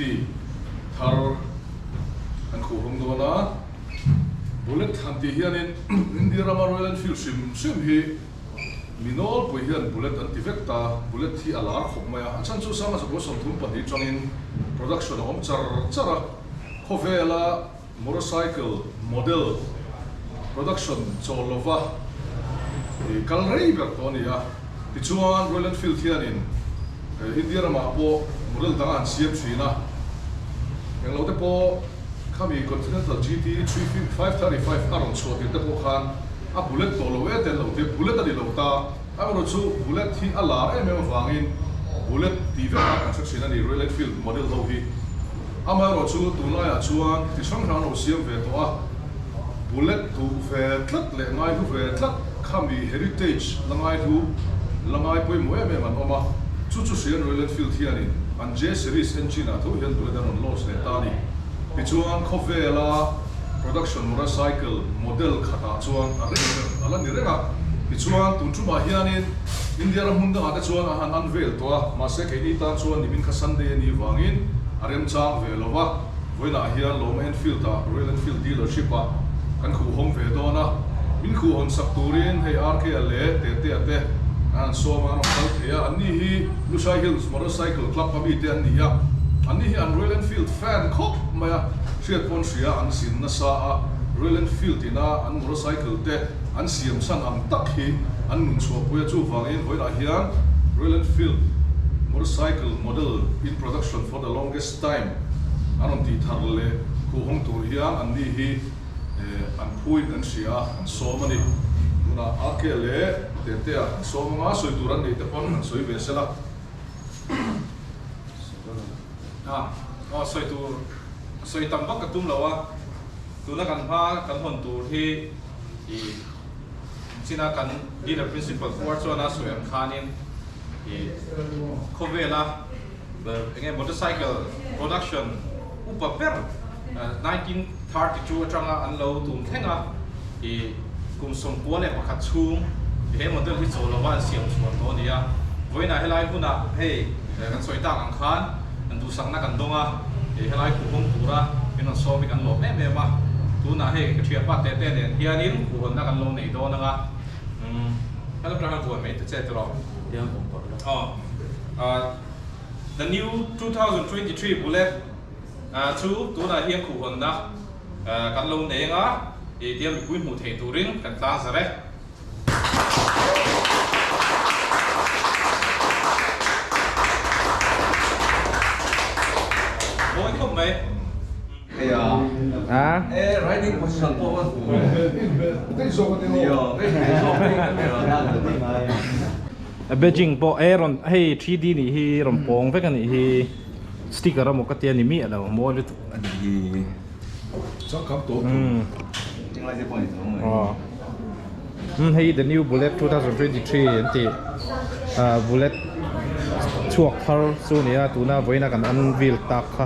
350 thar an khuh hawng dawn a, Bullet han tih hianin India rama Royal Enfield hrim hrim hi mi nawlpui hian Bullet an ti vek ta, Bullet hi a lar khawp mai a, a chhan chu Sanga Zakua 32 tangin production a awm char char a, khawvela Motorcycle model production chawl lova kal rei ber tawh a ni a, tichuan Royal Enfield hianin India ramah pawh model dang a han siam thin a, englo te pawh khami Continental GT 535 a rawn chhuah tir te pawh khan a bullet tawh lo e te an lo ti a, bullet a ni lo ta, amaherawhchu bullet hi a lar em em avangin bullet tih vek a kan hre thin a ni Royal Enfield model ho hi. Amaherawhchu tunlaiah chuan ti hrang hrang lo siam ve tawh a, bullet duh ve tlat leh ngaihlu ve tlat khami heritage la ngaihlu la ngai pawimawh em em an awm a, chu chu hrian Royal Enfield hianin an J series engine ah tho hian bullet an rawn launch leh ta a ni. Tichuan khawvela production motorcycle model khatah chuan a reng ber a la ni reng a, tichuan tun tumah hianin India ram hmun dangah te chuan a han unveil tawh a, mahse keini tan chuan nimin kha Sunday a nih vangin a remchang ve lo va, vawiinah hian Lawma Enfield ah Royal Enfield dealership ah kan khuhhawng ve dawn a, min khuhhawn sak turin hei RK-a leh Tetea te an han sawm a, an rawn kal thei a, anni hi Lushai Hills Motorcycle Club a mite an ni a, anni hi an Royal Enfield fan khawp mai a, hriat pawn hria an zin nasa a, Royal Enfield ina an motorcycle te an siam chhan ang tak hi an nun chhuahpui a, chuvangin vawiinah hian Royal Enfield motorcycle model in production for the longest time an rawn tih thar leh khuhhawng tur hian an ni hi an phuin kan hria a, an sawm a ni. Tunah RK leh Tetea an sawm anga sawi tur an neih te pawn an sawi ve sela. Aw sawi tur sawi tam vak ka tum lo a, tuna kan hma kan hawn tur hi i china kan leader principal puar chuan a sawi ang khanin i khawvela enge motorcycle production upa ber 1932 atanga an lo tum thleng a i kum 91 chhung he model hi chaw lova an siam chhuah tawh a ni a. Vawiinah helai hunah hei kan sawi tak ang khan an duhsakna kan dawng a, helai khuhhawng tura min rawn sawm hi kan lawm em em a. Tunah hei ka thianpa Tete nen hianin khuhhawnna kan lo nei dawn ang a, hello tang hian vuan mai ta che tiraw? Aw, the new 2023 bullet chu tunah hian khuhhawnna kan lo nei ang a, tia mipui hmuh theih turin kan tlang zar e. Mawi khawp mai. Beijing pawh e rawn hei 3D nih hi rawn pawng vek a nih hi sticker emaw ka tia ni miah lo mawi lutuk a nih hi. Hei the new bullet 2023 an tih bullet chhuak thar chu a ni a tuna vawiina kan unveil tak kha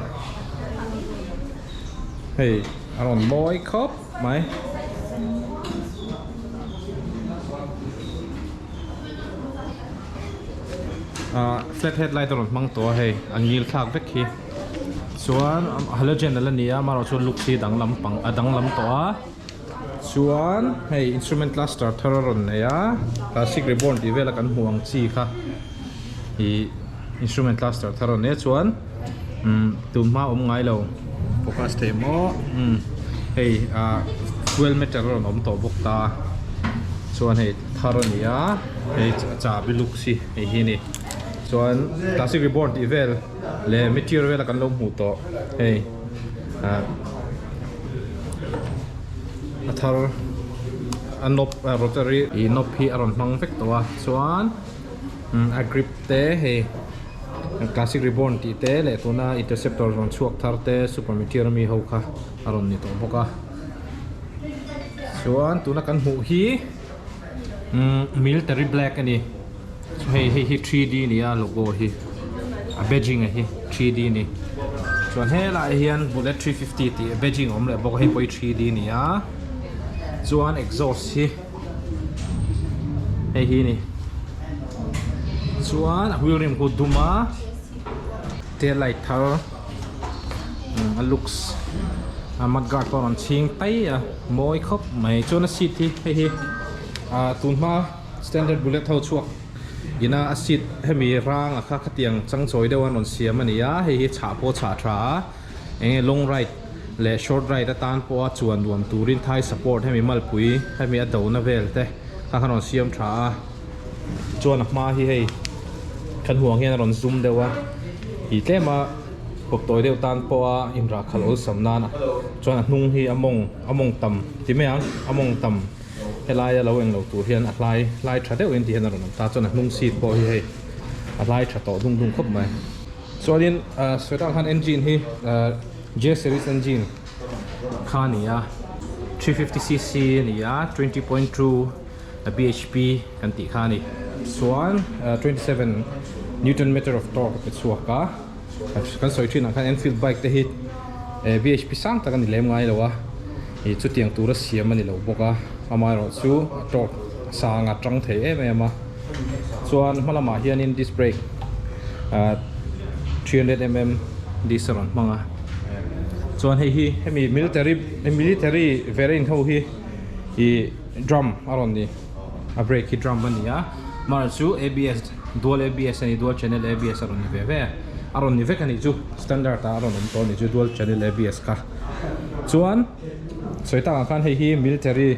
hei a rawn mawi khawp mai. Flat head light a rawn hmang tawh a hei a ngil thlak vek hi chuan halogen ala ni a amaherawhchu chuan look hi danglam pang a danglam tawh a chuan hei instrument cluster thar a rawn nei a classic reborn tih vela kan hmuh ang chi kha ih instrument cluster thar a rawn nei a chuan umm tun hma awm ngai lo focus thei maw umm hei ah fuel meter a rawn awm tawh bawk ta chuan hei thar a ni a hei chahbi look hi hei hi a ni chuan classic reborn tih vel leh meteor vela kan lo hmuh tawh hei ah a thar a knob rotary ih knob hi a rawn hmang vek tawh a chuan a grip te hei classic reborn tih te leh tuna interceptor rawn chhuak thar te super meteor ami ho kha a rawn ni tawh bawk a chuan tuna kan hmuh hi military black a ni hei hei hi 3D a ni a logo hi a badging a hi 3D a ni chuan helaiah hian bullet 350 tih badging a awm leh bawk a hei pawh hi 3D a ni a chuan exhaust hi hei hi a ni chuan a wheel rim khu dum a tail light thar. A looks a mud guard pawh a rawn chhing tai a mawi khawp mai chuan a seat hi hei hi ah tun hma standard bullet ho chhuak ina a seat hemi rang a kha khatiang changchawi deuh an rawn siam a ni a hei hi chhah pawh a chhah tha a eng nge long ride leh short ride atan pawha chuan nuam turin thai support hemi malpui hemi a dona vel te kha khan rawn siam tha a chuan a hma hi hei kan hmuh ang hian a rawn zoom deuh a ih tlem a kawp tawi deuh tan pawha inrah khalh awlsam nan a chuan a hnung hi a mawng a mawng tam ti mai ang a mawng tam helaia lo englo tur hian a hlai hlai tha deuhin ti hian a rawn awm ta chuan a hnung seat pawh hi hei a hlai tha tawh dung dung khawp mai. Chuanin sweater khan engine hi J series engine kha a ni a, 350cc a ni a, 20.2 bhp kan tih kha a ni. Chuan 27 newton meter of torque a pe chhuak a, kan sawi thin ang khan Enfield bike te hi bhp sang tak a ni lem ngai lo a, ih chutiang tura siam a ni lo bawk a, amaherawhchu torque a sang a tang thei em em a. Chuan hma lamah hianin disc brake ah 300 mm disc a rawn hmang a chuan hei hi hemi military military variant ho hi ih drum a rawn ni a brake hi drum a ni a mar chu abs dual abs a ni dual channel abs a rawn ni ve ve a rawn ni vek a nih chu standard ah a rawn awm tawh a nih chu dual channel abs kha chuan sawi takah khan hei hi military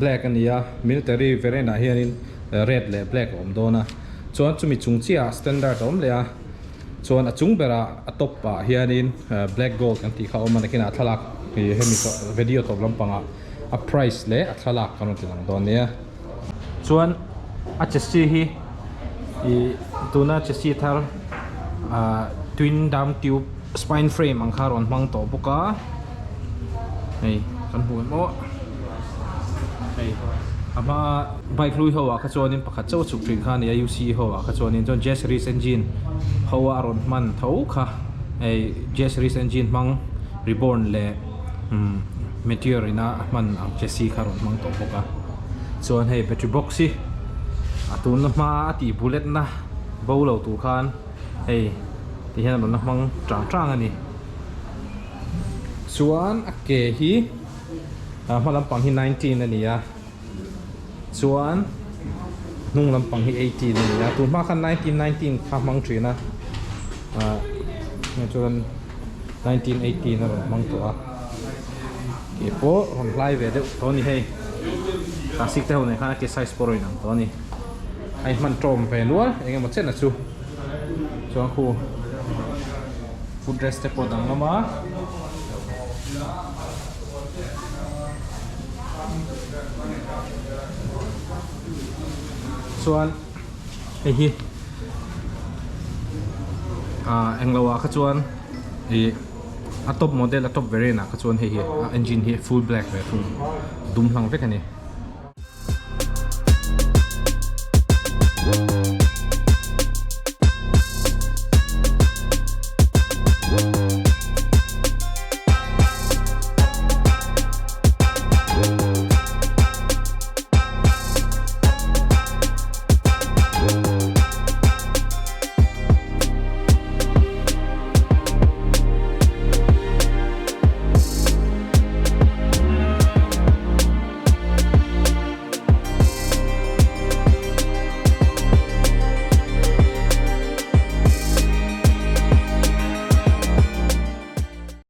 black a ni a military variant ah hianin. Red leh black a awm dawn a, chuan chumi chung chiahah standard a awm leh a, chuan a chung berah a top ah hianin black gold kan tih kha a awm a, nakinah thlalak ih hemi video tawp lampangah a price leh a thlalak kan rawn ti lang dawn nia. Chuan a chassis hi ih tuna chassis thar ah twin down tube spine frame ang kha a rawn hmang tawh bawk a, hei kan hmu em aw hei a hma. Bike hlui ho ah kha chuanin pakhat chauh a chhuk thin kha a ni a, UCE ho ah kha chuanin chuan J series engine ho a rawn hman tho kha hei J series engine hmang reborn leh umm meteor ina a hman ang chassis kha a rawn hmang tawh bawk a chuan hei battery box hi a tunna hma a tih bullet na bo lo tur khan hei ti hian a rawn la hmang tang tang a ni chuan a ke hi a hma lampang hi 19 a ni a. Chuan hnung lampang hi 18 a ni a, tun hma khan 1919 kha hmang thin a, ah chuan 1918 a rawn hmang tawh a, kei pawh rawn hlai ve deuh tawh a ni hei, classic te ho nen khan a ke size pawh a rawn inang tawh a ni, a inhman tawm ve nual eng emaw chen a chu, chuan khu footrest te pawh danglam a. Chuan hei hi ah englo ah kha chuan ih a top model a top variant ah kha chuan hei hi a engine hi full black ve thung dum hlang vek a ni.